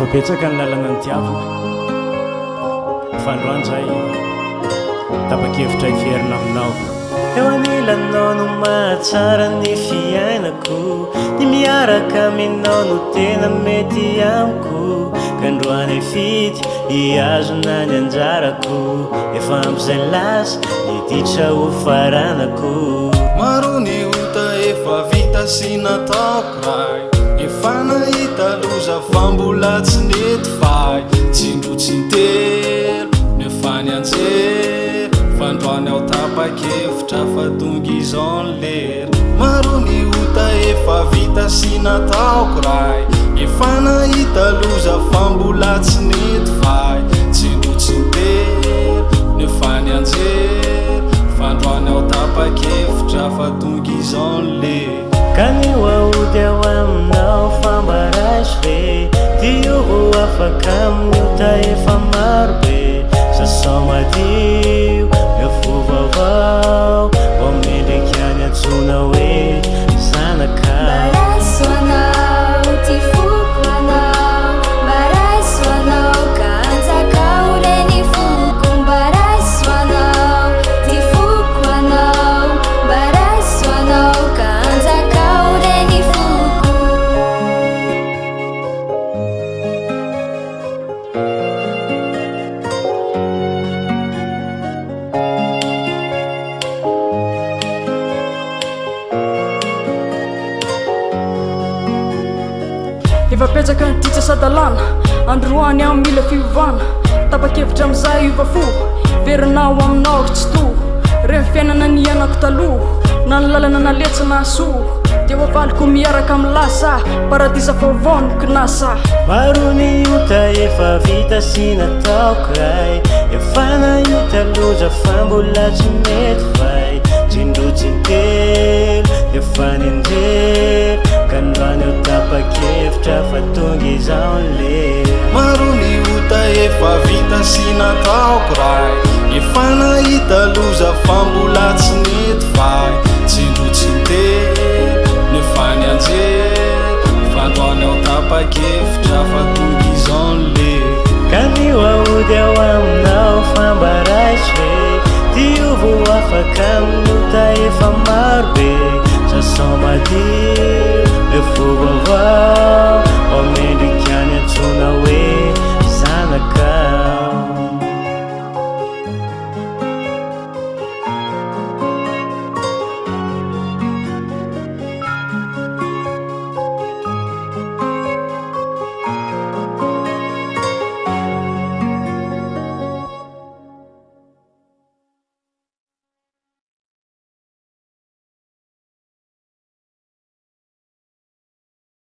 Efa betsaka ny lalana nitiavina fa androany zahay tapa-kevitra hiverina aminao. Eo anilanao no mahatsara ny fiainako, ny miaraka aminao no tena mety amiko, ka androany hifidy hihazona ny anjarako, efa ampy izay lasa, ny ditra ho faranako. Maro ny ota efa vita sy nataoko. Ray efa nahita loza fa mbola tsy nety fay tsindroa tsintelo no efa nianjera fa androany aho tapa-kevitra fa tonga izao ny lera. Maro ny ota efa vita sy nataoko Ray efa nahita loza fa mbola tsy nety fay tsindroa tsintelo no efa nianjera fa androany aho tapa-kevitra fa tonga izao ny lera. Ka ny ho aody ao aminao fa mba raiso ve Diovy ho afaka amin'ny ota efa maro be Sasao madio, meo fo vaovao Vao mendrika ny antsoina hoe zanakao. Mba raiso anao, ty foko anao Mba raiso anao ka anjakao re ny foko Mba raiso anao, ty foko anao Mba raiso anao ka anjakao re ny foko. Efa betsaka ny ditra sadalana Androany aho mila fiovana Tapa-kevitra amin'izay hiova fo Verina ho aminao ry Tsitoha Reny fiainana niainako taloha Na ny lalana naleha tsy nahasoa Dia ho avaliko miaraka amin'ny lasa Paradisa vaovao no kinasa. Maro ny ota efa vita sy nataoko ray Efa nahita loza fa mbola tsy mety fay Tsindroa tsintelo efa nianjera Ka androany aho tapa-kevitra fa tonga izao ny lera. Maro ny ota efa vita sy nataoko Ray Efa nahita loza fa mbola tsy nety fay Tsindroa tsintelo no efa nianjera Fa androany aho tapa-kevitra fa tonga izao ny lera. Ka anio aody ao aminao fa mba raiso e Diovy ho afaka amin'ny ota efa maro be Sasao madio.